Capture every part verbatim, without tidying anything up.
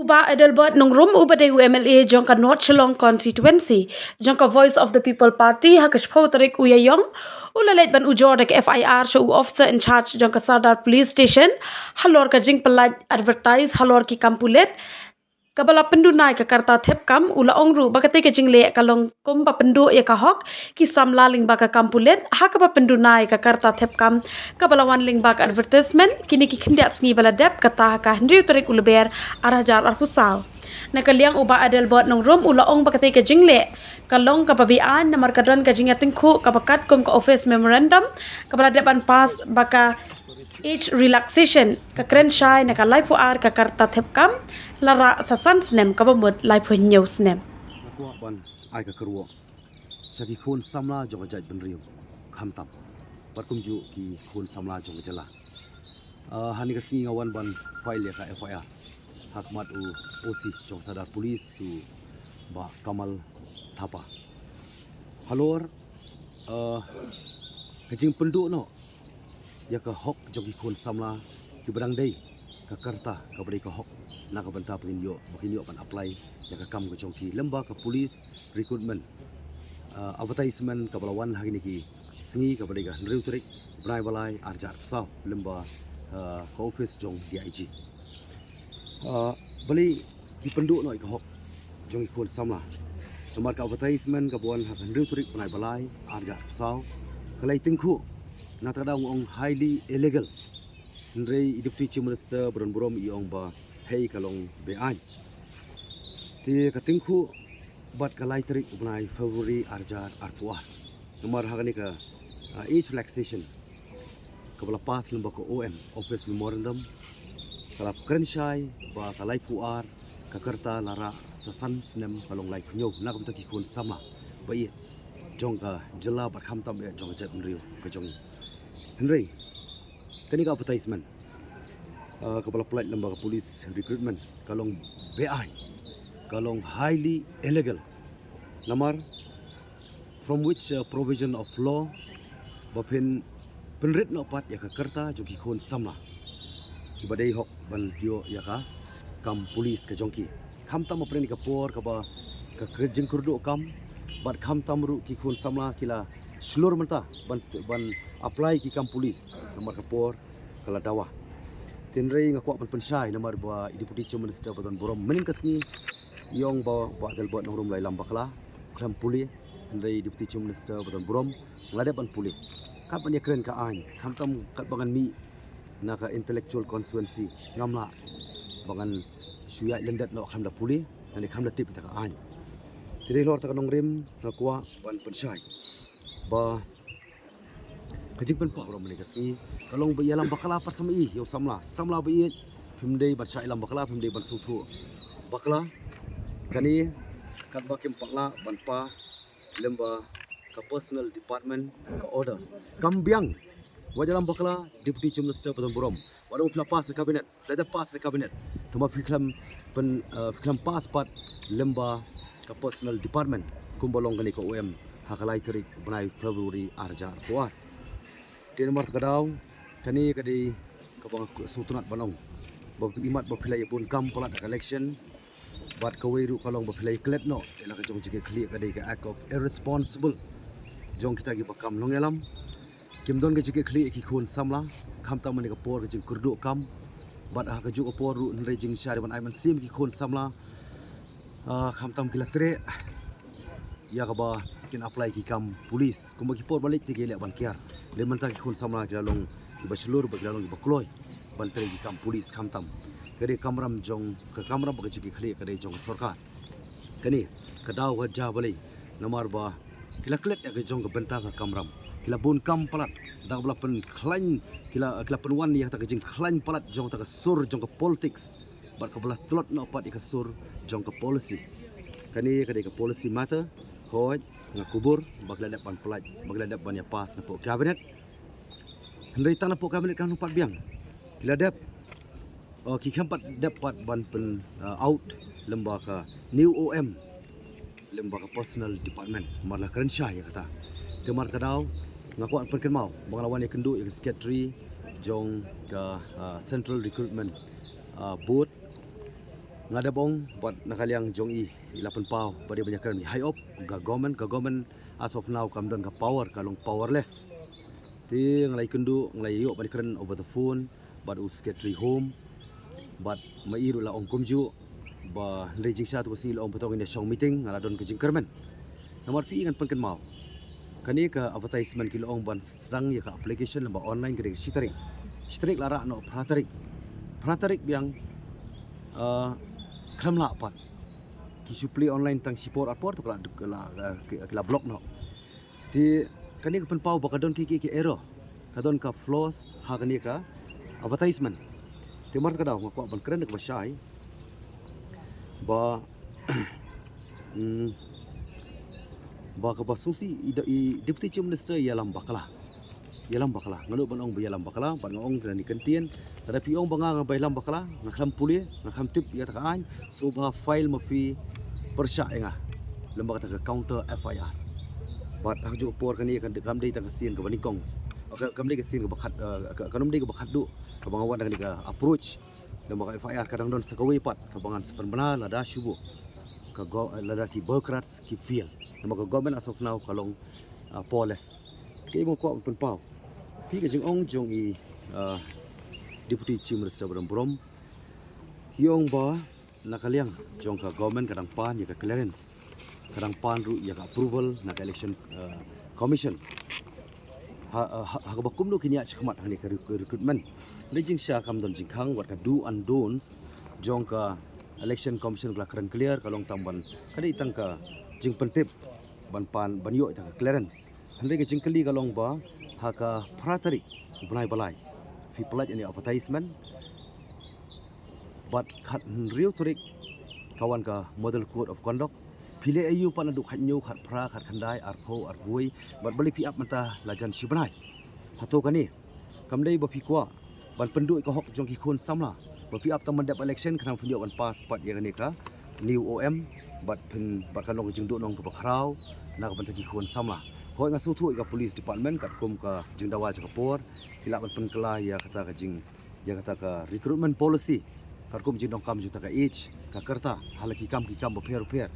U Bah Adelbert Nongrum, uba dei u M L A jong ka North Shillong Constituency, jong ka Voice of the People Party, ha ka shiphew tarik u Ïaïong, u la leit ban ujor da ka F I R sha u officer in charge jong ka Sardar Police Station, halor ka jingpynlait advertise halor ki kam pulit, kaba la pynduna ïa ka karta thep kam. U la ong ruh ba katei ka jingleh ka long kumba pynduh ïa ka hok ki samla lyngba ka kam pulit, ha kaba pynduna ïa ka karta thep kam kaba la wan lyngba ka advertisement, kine ki khyndiat sngi ba la dep, kata ha ka hynriew tarik u Lber ar hajar arphew saw. Na ka liang u Bah Adelbert Nongrum u la ong ba katei ka jingleh ka long kaba beaiñ namar ka don ka jingïatyngkhuh kaba katkum ka office memorandum kaba la dep ban pass ba ka age relaxation ka kren shai na ka laiphew ar ka karta thep kam, la rah sa san snem kaba mut laiphew hynñiew snem. Nga kwah ban ai ka kyrwoh sha ki khun samla jong ka jaitbynriew khamtam, bad kumjuh ki khun samla jong ka jylla. Ah, ha kane ka sngi nga wan ban file ïa ka F I R ha khmat u O C jong Sardar Police, u Bah Kamal Thapa, halor, ah, ka jingpynduh noh ïa ka hok jong ki khun samla kiba dang dei ka karta kaba dei ka hok, na ka bynta ba kin ïoh, ba kin ïoh ban apply ïa ka kam ka jong ki lyngba ka police recruitment, ah, advertisement kaba la wan ha kine ki sngi, kaba dei ka hynriew tarik bnai ba lai ar hajar arphew saw, lyngba, ah, ka office jong D I G. Ah, balei ki pynduh noh ïa ka hok jong ki khun samla? Namar ka advertisement kaba wan ha ka hynriew tarik bnai ba lai ar hajar arphew saw ka la ïatyngkhuh, na kata ka daw nga ong highly illegal. Hynrei i Deputy Chief Minister ba don burom i ong ba hei, ka long beaiñ. Te ka tyngkhuh bad ka lai tarik u bnai February ar hajar arphew ar. Namar ha kane ka, ah, age relaxation kaba la pass lyngba ka O M, Office Memorandum, ka la kren shai ba ka laiphew ar ka karta la rah sa san snem, ka long laiphew hynñiew, na ka bynta ki khun samla ba ïeit jong ka jylla bad khamtam eh jong ka jaitbynriew ka jong ngi. Hynrei kane ka advertisement, ah, kaba la pynlait lyngba ka police recruitment ka long beaiñ, ka long highly illegal. Namar from which, uh, provision of law ba phin pynrit noh pat ïa ka karta jong ki khun samla kiba dei hok ban ïoh ïa ka kam police ka jong ki? Khamtam hapdeng ka por kaba ka, ka jingkyrduh kam, bad khamtam ruh ki khun samla ki la shlur mynta ban, ban apply ki kam police, namar ka por ka la dawa. Hynrei nga kwah ban pynshai namar ba i Deputy Chief Minister ba don burom mynhynnin ka sngi i ong ba Bah Adelbert Nongrum la ïalam bakla, khlem pule. Hynrei Deputy Chief Minister ba don burom nga la dep ban pule. Kat ban ïakren ka aiñ, khamtam kat ba ngan mih na ka intellectual constituency, ngam lah ba ngan shu ïaid lyndet noh khlem da pule, ngan ïa khlem da tip ïa ka aiñ. Te dei halor kata ka nongrim nga kwah ban pynshai ba ka jingpynpaw ruh mynhynnin ka sngi ka long ba ïalam bakla pat sa ma i ïa u samla, samla ba ïeit, phim dei ban shah ïalam bakla, phim dei ban sngewthuh bakla. Kane katba kim pat lah ban pass lyngba ka personal department ka order, kam biang. Wat ïalam bakla, Deputy Chief Minister ba don burom, wat ong phi la pass na cabinet, phi la dep pass na cabinet, tangba phi khlem pyn, eh, phi khlem pass pat lyngba ka personal department kumba long kane ka O M ha ka lai tarik bnai February ar hajar arphew ar. Te namar kata ka daw, kane ka dei kaba nga sngewtynnat ban ong ba imat ba phi la ïa bun kam palat ha ka election, bad kawei ruh ka long ba phi la ïa klet noh ïa la ka jong ka jingkitkhlieh, ka dei ka act of irresponsible jong kita kiba kam nongïalam. Kim don ka jingkitkhlieh ïa ki khun samla, khamtam ha kane ka por ka jingkyrduh kam, bad ha kajuh ka por ruh hynrei jingshai ban ai mynsiem ki khun samla, ah, khamtam ki la treh ïa kaba kin apply ki kam police. Kumba ki por ba leit te ki leh ban kiar, lei mynta ki khun samla ki la long kiba shlur bad ki la long kiba kloi ban trei ki kam police, khamtam. Ka dei kamram jong, ka kamram bad ka jingkitkhlieh ka dei jong ka sorkar. Kane ka daw ka jia balei? Namar ba ki la klet ïa ka jong ka bynta ka kamram, ki la bun kam palat, da kaba la pynkhlaiñ, ki la, ki la pynwan ïa kata ka jingkhlaiñ palat jong kata ka sur jong ka politics, bad kaba la tlot noh pat ïa ka sur jong ka policy. Kane ka dei ka policy matter. Hooid, nga kubur ba ki la dep ban pynlait, ba ki la dep ban ïa pass napoh cabinet. Hynrei tang napoh cabinet kam pat biang, ki la dep, oh, ki khlem pat dep pat ban pyn, uh, out lyngba ka new O M, lyngba ka personal department, namar la kren shai ïa kata. Te namar kata ka daw nga kwah pynkynmaw ba nga la wan ïakynduh ïa ka secretary jong ka, uh, Central Recruitment, uh, Board, Nga da bong bad na ka liang jong i, i la pynpaw ba dei ban ïakren ïa high up ka government, ka government as of now kam don ka power, ka long powerless. Te nga la ïakynduh, nga la ïoh ban ïakren over the phone bad u secretary home, bad ma i ruh la ong kumjuh ba hynrei jingshisha tu ka sngi la ong ba tang ïa shong meeting, nga la don ka jingkyrmen. Namar phi i ngan pynkynmaw, kane ka advertisement ki la ong ban sdang ïa ka application lyngba online ka dei ka shi tarik. Shi tarik la rah noh phra tarik. Phra tarik biang, ah, khlem lah pat. Ki shu plie online tang shi por ar por tu ka la, ka la, ka la block noh. Te kane ka pynpaw ba ka don ki, ki, ki error, ka don ka flaws ha kane ka advertisement. Te mar ka daw nga kwah ban kren da kaba shai ba, mm, ba kaba sngewsih i, i Deputy Chief Minister ïalam bakla. Ïalam bakla. Nga nud ban ong ba ïalam bakla, bad nga ong kane ka ktien. Lada phi ong ba nga, nga ba ïalam bakla, nga khlem pule, nga khlem tip ïa kata ka aiñ, sngewbha file ma phi pyrshah ïa nga lyngba kata ka counter F I R. Bad ha kajuh ka por kane kam dei tang ka sien kaba nyngkong. Ka, kam dei ka sien kaba khat, eh, ka, kam dei kaba khatduh kaba nga wan da kane ka approach. Namar ka F I R ka dang don sa kawei pat kaba ngan sa pynbna lada shu buh ka go-, lada ki bureaucrats ki fail. Namar ka government as of now ka long, ah, powerless. Te nga kwah pynpaw, phi, ka jingong jong i, ah, Deputy Chief Minister ba don burom, i ong ba na ka liang jong ka government ka dang pan ïa ka clearance, ka dang pan ruh ïa ka approval na ka election, ah, commission. Ha, ha, ha kaba kumno kin ïaid shakhmat hangne ka rec-, recruitment. Hynrei jingshisha kam don jingkhang wat ka do and don'ts jong ka election commission ka la kren clear, ka long tang ban, ka dei tang ka jingpyntip ban pan, ban ïoh ïa ka clearance. Hynrei ka jingkylli ka long ba ha ka phra tarik u bnai ba lai phi pynlait ïa kane advertisement, bad khathynriew tarik ka wan ka model code of conduct. Phi leh aïu pat naduh khathynñiew, khatphra, khatkhyndai, arphew, arphew wei, bad balei phi ap mynta la jan shi bnai? Hato kane kam dei ba phi kwah ban pynduh ïa ka hok jong ki khun samla ba phi ap tang ban dep election khnang phin ïoh ban pass pat ïa kane ka new O M, bad phin, bad kan long ka jingduhnong kaba khraw na ka bynta ki khun samla? Hooid, nga sngewthuh ïa ka police department katkum ka jingdawa jong ka por ki lah ban pynkylla ïa kata ka jing ïa kata ka recruitment policy katkum jingdonkam jong kata ka age, ka rta, ha la ki kam ki kam bapher bapher.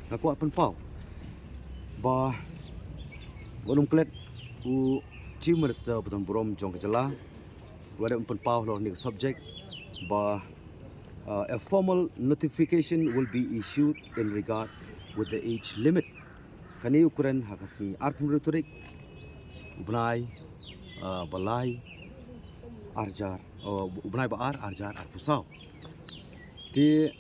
Nga kwah pynpaw ba wat nym klet u Chief Minister ba don burom jong ka jylla, wat nym pynpaw halor kane ka subject ba, uh, a formal notification will be issued in regards with the age limit. Kane u kren ha ka sngi arphew hynriew tarik u bnai, ah, ba lai, ar hajar, oh, u bnai ba ar, ar hajar arphew saw. Te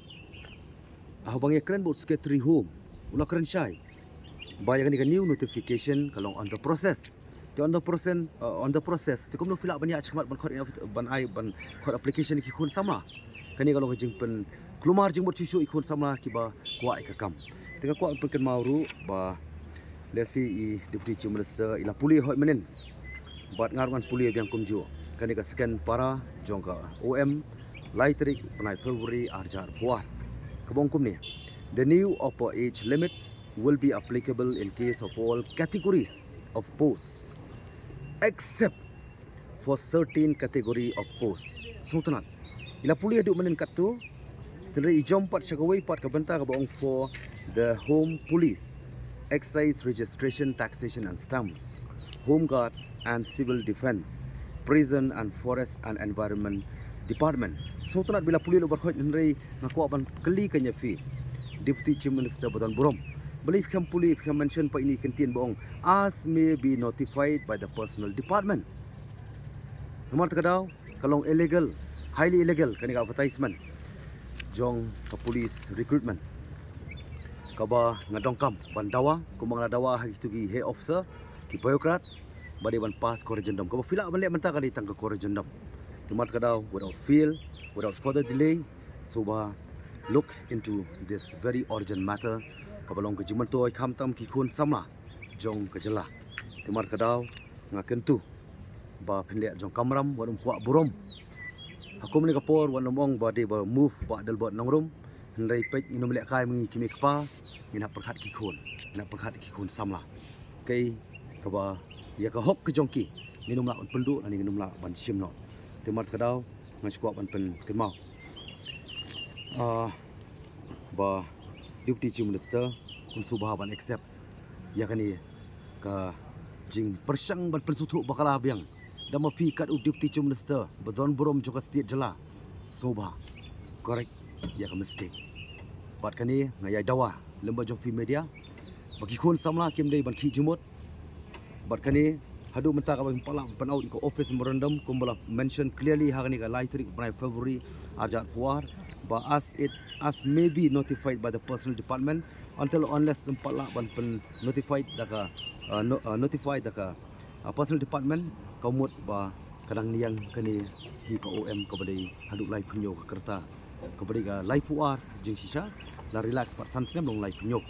haba nga ïakren bad u Secretary Home, u la kren shai ba ïa kane ka new notification ka long under process. Te under process, uh, under process, te kumno phi lah ban ïaid shakhmat ban khot, ban ai, ban khot application ïa ki khun samla? Kane ka long ka jingpynkulmar jingmut shuh shuh ïa ki khun samla kiba kwah ïa ka kam. Te nga kwah pynkynmaw ruh ba lehse i Deputy Chief Minister i la pule hooid mynnin, bad nga ruh ngan pule biang kumjuh. Kane ka second para jong ka O M, lai tarik bnai February ar hajar arphew ar, kaba ong kumne: The new upper age limits will be applicable in case of all categories of posts, except for certain category of posts. Sngewtynnat, i la pule haduh mynnin katto, hynrei i jump pat sha kawei pat ka bynta kaba ong for the Home Police, Excise, Registration, Taxation and Stamps, Home Guards and Civil Defence, Prison and Forest and Environment Department. Sngewtynnat ba i la pule lyngba khot, hynrei nga kwah ban kylli kane ïa phi, Deputy Chief Minister ba don burom, balei phi khlem pule, phi khlem mention pat ïa kane ka ktien ba ong as may be notified by the personnel department? Namar kata ka daw ka long illegal, highly illegal kane ka advertisement jong ka police recruitment, kaba nga donkam ban dawa, kumba nga la dawa ha kito ki high officer, ki bureaucrats, ba dei ban pass corrigendum. Kaba phi lah ban leh mynta ka dei tang ka corrigendum. Namar kata ka daw, without fail, without further delay, sngewbha look into this very urgent matter, kaba long ka jingmyntoi khamtam ki khun samla jong ka jylla. Namar kata ka daw, nga kyntu ba phin leh jong kamram, wat nym kwah burom. Ha kum kane ka por wat nym ong ba dei ba move Bah Adelbert Nongrum, hynrei peit, ngin nym lehkai ma ngi ki mei kpa, ngin hap pyrkhat ki khun, ngin hap pyrkhat ki khun samla. Kaei kaba ïa ka hok ka jong ki ngin nym lah ban pynduh lane ngin nym lah ban shim noh. Te namar kata ka daw nga shu kwah ban pynkynmaw, ah, Ba Deputy Chief Minister un sngewbha ban accept ïa kane ka jingpyrshang ban pynsngewthuh bakla biang da ma phi kat u Deputy Chief Minister ba don burom jong ka state jylla. Sngewbha correct ïa ka mistake. Bad kane nga ïai dawa lem bad jong phi media ba ki khun samla kim dei ban khih jingmut. Bad kane haduh mynta kaba ngim pat lah ban pyn-out ïa ka office memorandum kumba la mention clearly ha kane ka lai tarik bnai February arhajar arphew ar, ba as it as may be notified by the personnel department, until unless ngim pat lah ban pyn notified da ka, uh, no, uh, notified da ka, uh, personnel department, ka mut ba ka dang niang kane hi ka O M kaba dei haduh laiphew hynñiew ka rta, kaba dei ka laiphew ar jingshisha, la relax pat san snem long laiphew hynñiew.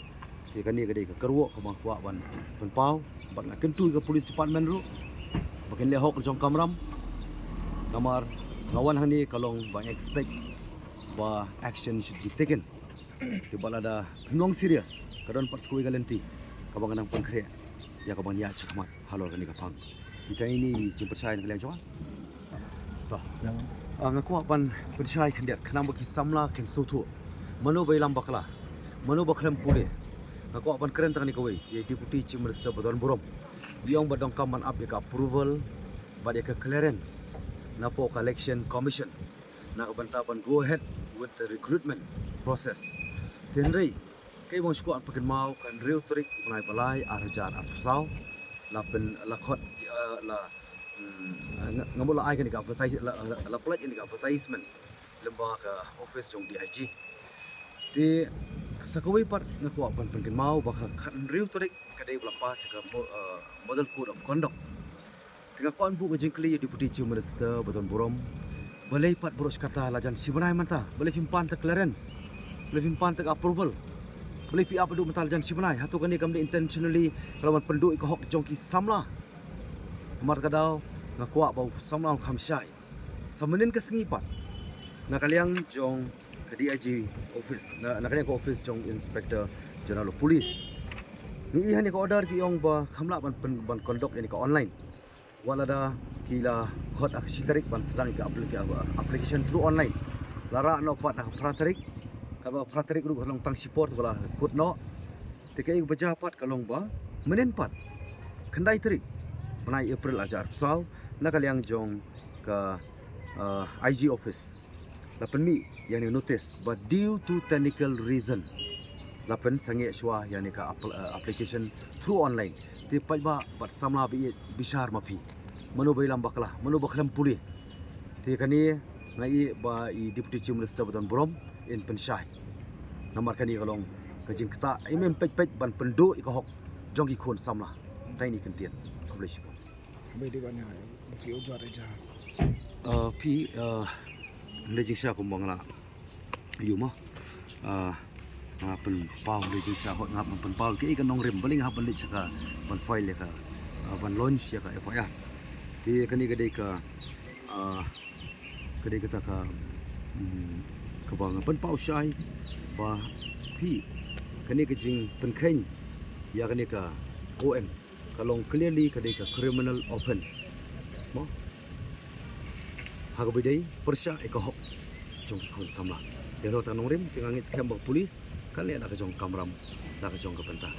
Te kane ka dei ka kyrwoh kaba nga kwah ban pynpaw bad nga kyntu ïa ka police department ruh ba kin leh hok jong kamram. Namar nga wan hangne ka long ba nga expect ba action should be taken. Te bad lada phim long serious, ka don pat sa kawei ka lynti kaba ngan nang pynkhreh ïa kaba ngi ïaid shakhmat halor kane ka phang. Te tang ine i jingpynshai na ka liang jong nga. To. Ah, nga kwah ban pynshai khyndiat khnang ba ki samla kin sngewthuh mano ba ïalam bakla, mano ba khlem pule. Nga kwah ban kren tang ine kawei ïa i Deputy Chief Minister ba don burom. I ong ba donkam ban ap ïa ka approval bad ïa ka clearance napoh ka Election Commission na ka bynta ban go ahead with the recruitment process. Te hynrei kaei ba nga sngewkwah ban pynkynmaw, ka hynriew tarik bnai ba lai arhajar arphew saw la pyn, la khot, eh, la, mm, nga, nga mut la ai kane ka advertise, la, la, la pynlait kane ka advertisement lem bad ka office jong D I G. Te sa kawei pat nga kwah ban pynkynmaw ba ka khathynriew tarik ka dei ba la pass ïa ka mo-, eh, Model Code of Conduct. Te nga kwah ban buh ka jingkylli ïa u Deputy Chief Minister ba don burom, balei pat baroh shi katta la jan shi bnai mynta, balei phim pan tang clearance, balei phim pan tang approval, balei phi ap haduh mynta la jan shi bnai? Hato kane kam dei intentionally ka long ban pynduh ïa ka hok jong ki samla? Namar kata ka daw nga kwah ba u samla un kham shai. Sa mynnin ka sngi pat na ka liang jong ka D I G office, na, na ka liang ka office jong Inspector General of Police, ngi ïohi hangne ka order ki ong ba kham lah ban pyn, ban conduct ïa kane ka online. Wat lada ki la khot ha ka shi tarik ban sdang ïa ka applica-, application through online, la rah noh pat ha ka phra tarik. Katba phra tarik ruh ka long tang shipor te ka la kut noh. Te kaei kaba jia pat ka long ba mynnin pat khyndai tarik bnai April arhajar arphew saw na ka liang jong ka, uh, I G office la pynmih ïa kane ka notice ba due to technical reason la pynsangeh shuwa ïa kane ka apl-, uh, application through online. Te paidbah bad samla ba ïeit, bishar ma phi, mano ba ïalam bakla, mano ba khlem pule. Te kane nga ïohi ba i Deputy Chief Minister ba don burom in pynshai. Namar kane ka long ka jingktah im im peit peit ban pynduh ïa ka hok jong ki khun samla. Tang ine i kyntien. Khublei shibun. Ba dei ban ïa, ba phi ujor ïa ja. Ah, phi, ah, hynrei jingshisha kumba nga la ïohi ma. Ah, nga pynpaw hynrei jingshisha hok nga hap ban pynpaw kaei ka nongrim, balei nga hap ban leit sha ka ban file ïa ka, ah, ban launch ïa ka F I R. Te kane ka dei ka, ah, ka dei kata ka, mm, kaba nga pynpaw shai ba phi, kane ka jingpynkheiñ ïa kane ka O M ka long clearly ka dei ka criminal offence. Mo? Ha kaba dei pyrshah ïa ka hok jong ki khun samla. Ïa halor kata ka nongrim te nga ngeit skhem ba ka police kan leh da ka jong ka kamram, da ka jong ka bynta.